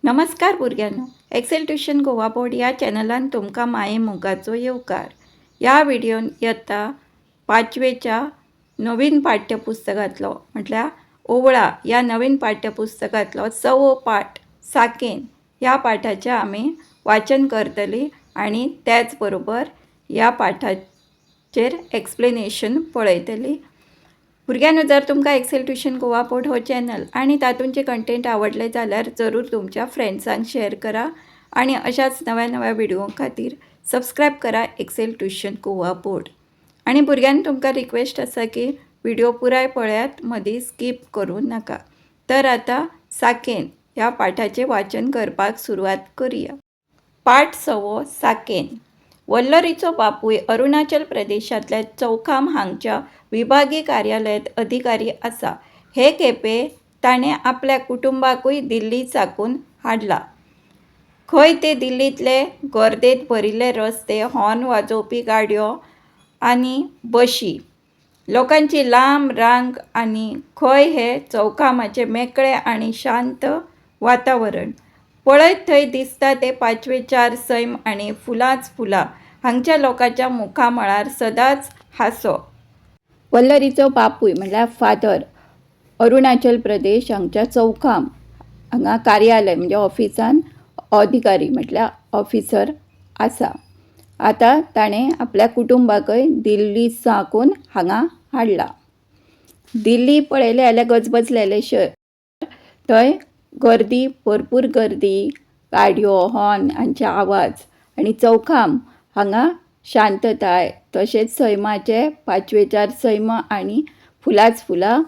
नमस्कार भुरग्यांनो, XL tuition Goa board ह्या चॅनलान तुमकां माये मोगाचो येवकार. ह्या व्हिडियोन इयत्ता पांचवेच्या नवीन पाठ्यपुस्तकांतलो, म्हटल्यार ओवळा ह्या नवीन पाठ्यपुस्तकांतलो सवो पाठ साकेन ह्या पाठाचें आमी वाचन करतली आनी त्याच बरोबर ह्या पाठाचेर एक्सप्लेनेशन पळयतली. भुरग्यांनो, जर तुमकां एक्सेल ट्युशन गोवा बोर्ड हो चॅनल आनी तातूंचे कंटेंट आवडले जाल्यार जरूर तुमच्या फ्रेंड्सांक शेअर करा आणि अशाच नव्या नव्या व्हिडिओ खातीर सबस्क्रायब करा एक्सेल ट्युशन गोवा बोर्ड. आनी भुरग्यांनो, तुमकां रिक्वेस्ट आसा की व्हिडिओ पुराय पळयात, मदीं स्कीप करूं नाका. तर आतां साकेन ह्या पाठाचें वाचन करपाक सुरवात करुया. पाठ सवो, साकेन. वल्लरीचो बापूय अरुणाचल प्रदेशांतल्या चौखाम हांगच्या विभागी कार्यालयांत अधिकारी आसा. हे खेपे ताणें आपल्या कुटुंबाकूय दिल्ली साकून हाडला. खंय ते दिल्लींतले गर्देत भरिल्ले रस्ते, हॉर्न वाजोवपी गाडयो आनी बशी, लोकांची लांब रांग आनी खंय हे चौखामाचे मेकळे आनी शांत वातावरण. पळयत थंय दिसता ते पांचवेचार सैम आनी फुलांच फुलां. हांगच्या लोकांच्या मुखामळार सदांच हांसो. वल्लरीचो बापूय म्हणल्यार फादर अरुणाचल प्रदेश हांगच्या चौखाम हांगा कार्यालय म्हणजे ऑफिसान अधिकारी म्हटल्यार ऑफिसर आसा. आतां ताणें आपल्या कुटुंबाकय दिल्ली साकून हांगा हाडला. दिल्ली पळयलें जाल्यार गजबजलेलें शहर. थंय गर्दी, भरपूर गर्दी, गाडयो, हॉर्न हांचे आवाज आनी चौखाम हांगा शांतताय, तशेंच सैमाचे पांचवेचार सैम आनी फुलांच फुलां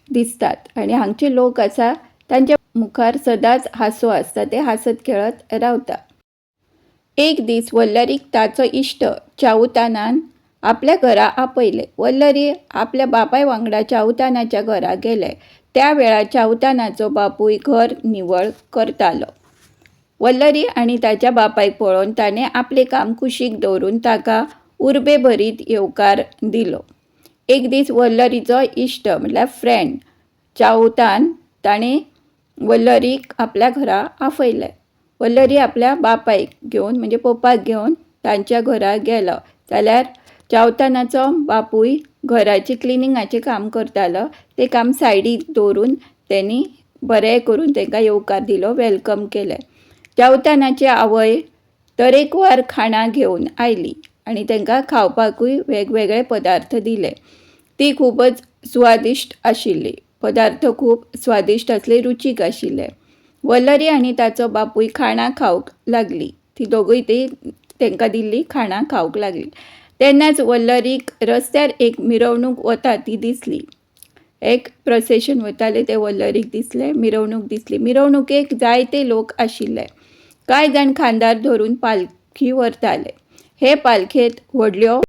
दिसतात आनी हांगचे लोक आसा तांच्या मुखार सदांच हांसो आसता. ते हांसत खेळत रावता. एक दीस वल्लरीक ताचो इश्ट चावुतानान आपल्या घरा आपयले. वल्लरी आपल्या बापाय वांगडा चावुतानाच्या घरा गेले. त्या वेळार चावुतानाचो बापूय घर निवळ करतालो. वल्लरी आनी ताच्या बापायक पळोवन ताणें आपलें काम कुशीक दवरून ताका उर्बेभरीत येवकार दिलो. एक दीस वल्लरीचो इश्ट म्हटल्यार फ्रेंड चावुतान, ताणें वल्लरीक आपल्या घरा आपयलें. वल्लरी आपल्या बापायक घेवन म्हणजे पप्पाक घेवन तांच्या घरा गेलो जाल्यार चावतानाचो बापूय घराचें क्लिनिंगाचें काम करतालो. तें काम सायडीक दवरून तेणी बरें करून तांकां येवकार दिलो, welcome केलें. चावतानाची आवय तरेकवार खाणां घेवन आयली आनी तांकां खावपाकूय वेगवेगळे पदार्थ दिले. ती खुबच स्वादिश्ट आशिल्ली. पदार्थ खूब स्वादिश्ट आसले, रुचीक आशिल्ले. वल्लरी आनी ताचो बापूय खाणां खावंक लागली. ती दोगूय ती तांकां दिल्ली खाणां खावंक लागली. तेन्नाच वल्लरीक रस्त्यार एक मिरवणूक वता ती दिसली. एक प्रोसेशन वतालें तें वल्लरीक दिसलें, मिरवणूक दिसली. मिरवणुकेक जायते लोक आशिल्ले. कांय जाण खांदार धरून पालखी व्हरताले. हे पालखेंत व्हडल्यो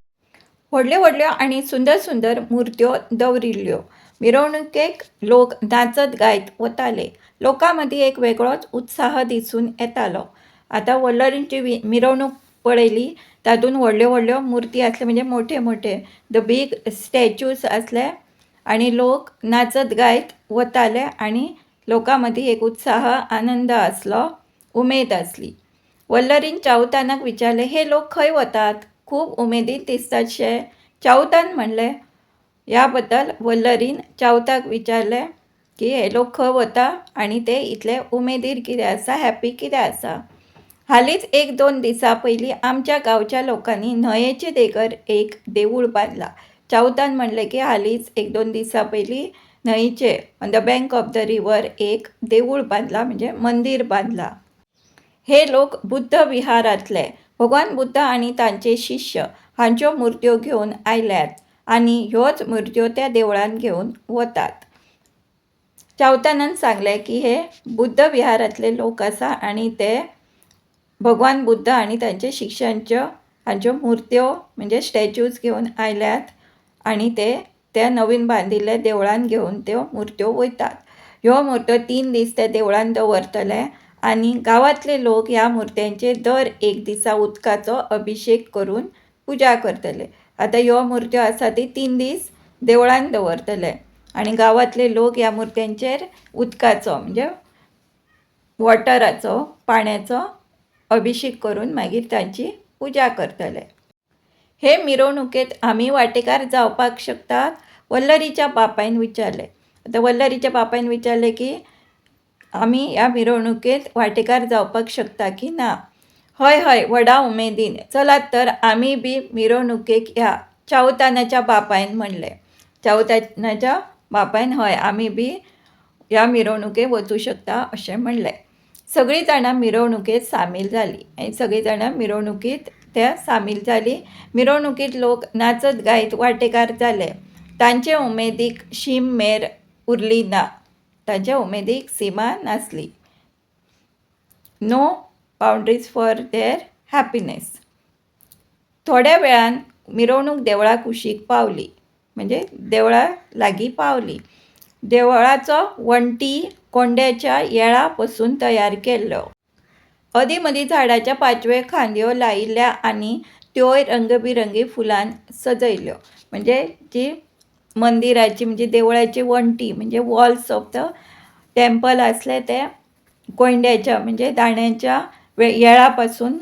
व्हडल्यो व्हडल्यो आनी सुंदर सुंदर मुर्त्यो दवरिल्ल्यो. मिरवणुकेक लोक नाचत गायत वताले. लोकां मदीं एक वेगळोच उत्साह दिसून येतालो. आतां वल्लरींची मिरवणूक पळयली. तातूंत व्हडल्यो व्हडल्यो मुर्ती आसल्यो, म्हणजे मोठे मोठे the big statues आसले आनी लोक नाचत गायत वताले आनी लोकां मदीं एक उत्साह, आनंद आसलो, उमेद आसली. वल्लरीन चावतानाक विचारलें, "हे लोक खंय वतात? खूब उमेदीन दिसतात शे?" चावतान म्हणलें, ह्या बद्दल वल्लरीन चावताक विचारलें की हे लोक खंय वता आनी ते इतले उमेदीर कितें आसा, हॅप्पी कितें आसा? "हालींच एक दोन दिसां पयलीं आमच्या गांवच्या लोकांनी न्हंयेचे देगर एक देवूळ बांदलां." चावतान म्हणलें की हालींच एक दोन दिसां पयलीं न्हंयचे, on the bank of the river, एक देवूळ बांदलां, म्हणजे मंदीर बांदलां. "हे लोक बुद्ध विहारांतले. भगवान बुद्ध आनी तांचे शिश्य हांच्यो मुर्त्यो घेवन आयल्यात आनी ह्योच मुर्त्यो त्या देवळांत घेवन वतात." चावतानान सांगलें की हे बुद्ध विहारांतले लोक आसा आनी ते भगवान बुद्ध आनी तांचे शिष्यांच्यो हांच्यो मुर्त्यो म्हणजे स्टॅच्यूज घेवन आयल्यात आनी ते त्या नवीन बांदिल्ल्या देवळान घेवन त्यो मुर्त्यो वयतात. ह्यो मुर्त्यो 3 दीस त्या देवळान दवरतले आनी गांवांतले लोक ह्या मुर्त्यांचेर दर एक दिसा उदकाचो अभिशेक करून पुजा करतले. आतां ह्यो मुर्त्यो आसा ती 3 दीस देवळान दवरतले आनी गांवांतले लोक ह्या मुर्त्यांचेर उदकाचो म्हणजे वॉटराचो, पाण्याचो अभिशेक करून मागीर तांची पुजा करतले. हे मिरवणुकेंत आमी वांटेकार जावपाक शकतात? वल्लरीच्या बापायन विचारलें. आतां वल्लरीच्या बापायन विचारलें की आमी ह्या मिरवणुकेंत वांटेकार जावपाक शकता की ना? हय हय, व्हडा उमेदीन. चलात तर आमी बी मिरवणुकेक या, चावतानाच्या बापायन म्हणलें. चावतानाच्या बापायन हय आमी बी ह्या मिरवणुकेक वचूं शकता अशें म्हणलें. सगळीं जाणां मिरवणुकेंत सामील जालीं आनी सगळीं जाणां मिरवणुकेंत त्या सामील जालीं. मिरवणुकेंत लोक नाचत गायत वांटेकार जाले. तांचे उमेदीक शीम मेर उरली ना. तांच्या उमेदीक सीमा नासली. No boundaries for their happiness. थोड्या वेळान मिरवणूक देवळा कुशीक पावली, म्हणजे देवळा लागीं पावली. देवळाचो वण्टी कोंड्याच्या येळा पसून तयार केल्लो. अदीं मदीं झाडाच्या पाचव्यो खांदयो लायिल्ल्या आनी त्योय रंगबिरंगी फुलान सजयल्ल्यो. म्हणजे जी मंदिराची, म्हणजे देवळाची वण्टी, म्हणजे वॉल्स ऑफ the temple आसले ते कोंड्याच्या, म्हणजे दांड्यांच्या येळा पासून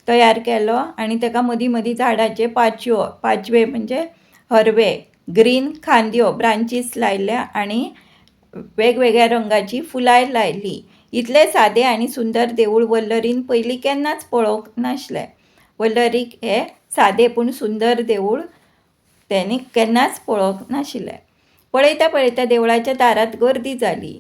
तयार केलो आनी ताका मदीं मदीं झाडाचे पाचव्यो, पाचवे म्हणजे हरवे, ग्रीन खांदयो, ब्रांचीस लायल्या आनी वेगवेगळ्या रंगाची फुलांय लायलीं. इतलें सादें आनी सुंदर देवूळ वल्लरीन पयलीं केन्नाच पळोवंक नासलें. वल्लरीक हें सादें पूण सुंदर देवूळ तेणी केन्नाच पळोवंक नाशिल्लें. पळयता पळयता देवळाच्या दारांत गर्दी जाली,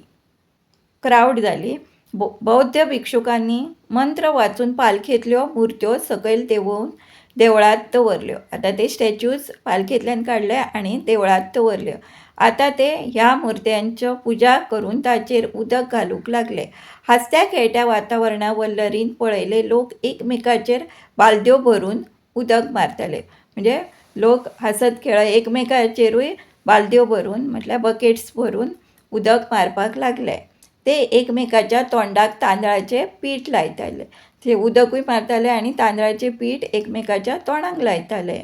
क्रावड जाली. बौद्ध भिक्षुकांनी मंत्र वाचून पालखेंतल्यो मुर्त्यो सकयल देंवोवन देवळांत दवरल्यो. आतां ते स्टॅच्यूज पालखेंतल्यान काडले आनी देवळांत दवरल्यो. आतां ते ह्या मुर्त्यांच्यो पुजा करून ताचेर उदक घालूंक लागले. हांसत्या खेळट्या वातावरणा वल्लरीन पळयले, लोक एकमेकाचेर बालद्यो भरून उदक मारताले. म्हणजे लोक हांसत खेळत एकमेकाचेरूय बालद्यो भरून, म्हटल्यार बकेट्स भरून उदक मारपाक लागले. ते एकमेकाच्या तोंडाक तांदळाचें पीठ लायताले. ते उदकूय मारताले आनी तांदळाचें पीठ एकमेकाच्या तोंडाक लायताले.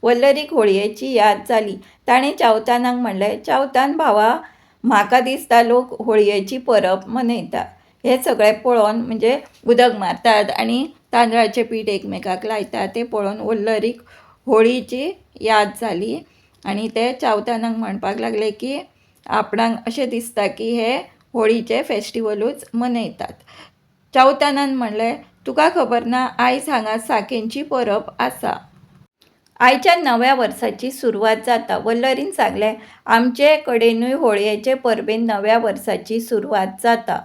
वल्लरीक होळयेची याद जाली. ताणें चावतानाक म्हणलें, चावतान भावा, म्हाका दिसता लोक होळयेची परब मनयता. हें सगळें पळोवन, म्हणजे उदक मारतात आनी तांदळाचें पीठ एकमेकाक लायतात तें पळोवन वल्लरीक होळीची याद जाली आनी ते चावतानाक म्हणपाक लागले की आपणाक अशें दिसता की हे होळीचें फेस्टिवलूच मनयतात. चावतानान म्हणलें, तुका खबर ना, आयज हांगा साकेंची परब आसा. आयच्या नव्या वर्साची सुरवात जाता. वल्लरीन सांगलें, आमचे कडेनूय होळयेचे परबेन नव्या वर्साची सुरवात जाता.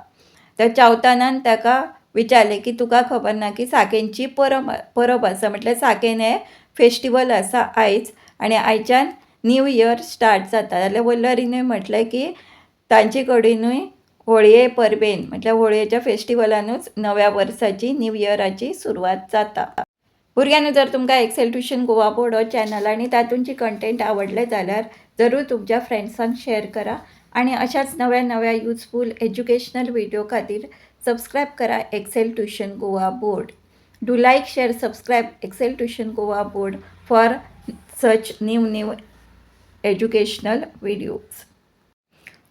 तर चावतानान ताका विचारलें की तुका खबर ना की साकेंची परब आसा, म्हटल्यार साकेन हें फेस्टिवल आसा आयज आनी आयच्यान न्यू इयर स्टार्ट जाता. जाल्यार वल्लरीनूय म्हटलें की तांचे कडेनूय होळये परबेन, म्हटल्यार होळयेच्या फेस्टिवलानूच नव्या वर्साची, न्यू इयराची सुरवात जाता. भुरग्यांनो, जर तुमकां एक्सेल ट्युशन गोवा बोर्ड हो चॅनल आनी तातूंची कंटेंट आवडले जाल्यार जरूर तुमच्या फ्रेंड्सांक शेअर करा आनी अशाच नव्या नव्या युजफूल एज्युकेशनल व्हिडिओ खातीर सबस्क्रायब करा Excel tuition Goa board. Do like, share, subscribe Excel tuition Goa board for such new new educational videos.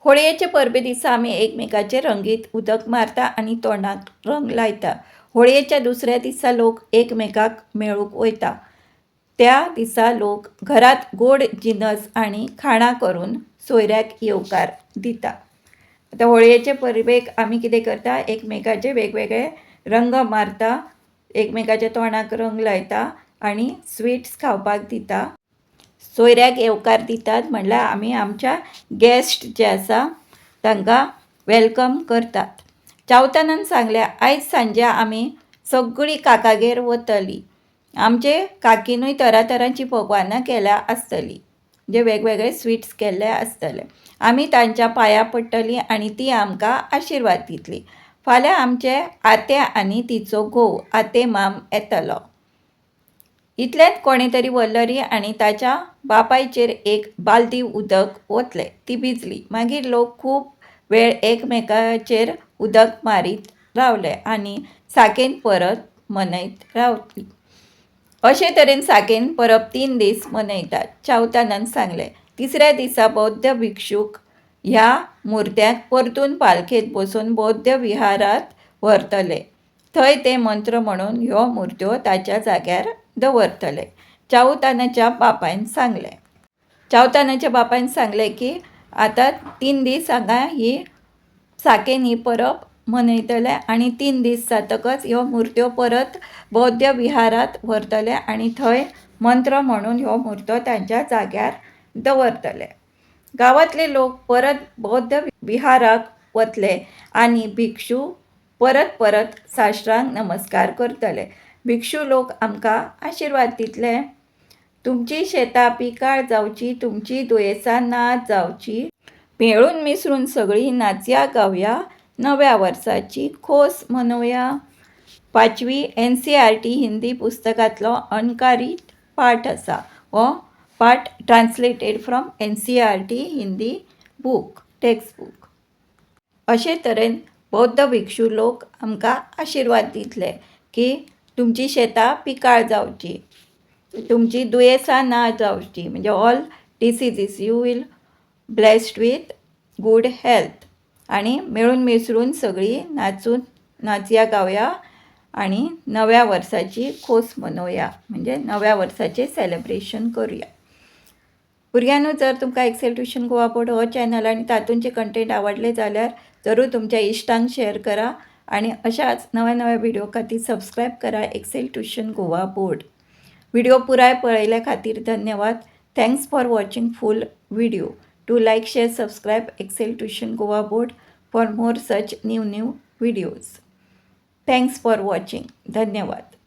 होळयेचे परबे दिसा आमी एकमेकाचेर रंगीत उदक मारता आनी तोंडाक रंग लायता. होळयेच्या दुसऱ्या दिसा लोक एकमेकाक मेळूंक वयता. त्या दिसा लोक घरांत गोड जिनस आनी खाणां करून सोयऱ्याक येवकार दिता. आतां होळयेचे परबेक आमी कितें करता, एकमेकाचे वेगवेगळे रंग मारता, एकमेकाच्या तोंडाक रंग लायता आनी स्विट्स खावपाक दिता, सोयऱ्याक येवकार दितात. म्हणल्यार आमी आमच्या गॅस्ट जे आसा तांकां welcome करतात. चावतानान सांगलें, आयज सांजे आमी सगळीं काकागेर वतलीं. आमचे काकीनूय तरातरांची पकवानां केल्या आसतलीं, म्हणजे वेगवेगळे स्विट्स केल्ले आसतले. आमी तांच्या पांया पडटलीं आनी ती आमकां आशिर्वाद दितली. फाल्यां आमचे आते आनी तिचो घोव आते माम येतलो. इतल्यांत कोणें तरी वल्लरी आनी ताच्या बापायचेर एक बालदी उदक ओतलें. ती भिजली. मागीर लोक खूब वेळ एकमेकाचेर उदक मारीत रावले आनी साकेन परब मनयत रावली. अशे तरेन साकेन परब 3 दीस मनयतात, चावतानान सांगलें. तिसऱ्या दिसा बौद्ध भिक्षूक ह्या मुर्त्याक परतून पालखेत बसोवन बौद्ध विहारांत व्हरतले. थंय ते मंत्र म्हणून ह्यो मुर्त्यो ताच्या जाग्यार दवरतले. चाऊतानाच्या बापायन सांगलें. चावतानाच्या बापायन सांगलें की आतां 3 दीस हांगा ही साकेन ही परब मनयतले आनी 3 दीस जातकच ह्यो मुर्त्यो परत बौद्ध विहारांत व्हरतले आनी थंय मंत्र म्हणून ह्यो मुर्त्यो तांच्या जाग्यार दवरतले. गांवांतले लोक परत बौद्ध विहाराक वतले आनी भिक्षू परत परत साश्टांग नमस्कार करतले. भिक्षू लोक आमकां आशिर्वाद दितले. तुमची शेतां पिकाळ जावची, तुमची दुयेंसां ना जावची. मेळून मिसळून सगळीं नाचया गावया, नव्या वर्साची खोस मनोवया. 5वी NCERT Hindi पुस्तकांतलो अणकारीत पाठ आसा. हो पाठ translated from NCERT Hindi book text book. अशे तरेन बौद्ध भिक्षू लोक आमकां आशिर्वाद दितले की तुमची शेतां पिकाळ जावची, तुमची दुयेंसां ना जावची, म्हणजे all diseases you will blessed with good health. आनी मेळून मिसळून सगळीं नाचून नाचया गावया आनी नव्या वर्साची खोस मनोवया, म्हणजे नव्या वर्साचें सेलेब्रेशन करुया. भुरग्यांनो, जर तुमकां एक्सेल ट्युशन गोवा बोर्ड हो चॅनल आनी तातूंचे कंटेंट आवडले जाल्यार जरूर तुमच्या इश्टांक शेअर करा आनी अशाच नव्या नव्या व्हिडिओ खातीर सबस्क्रायब करा Excel tuition Goa board. Video पुराय पळयल्या खातीर धन्यवाद. Thanks for watching full video. Do like, share, subscribe Excel Tuition Goa Board for more such new new videos. Thanks for watching. धन्यवाद.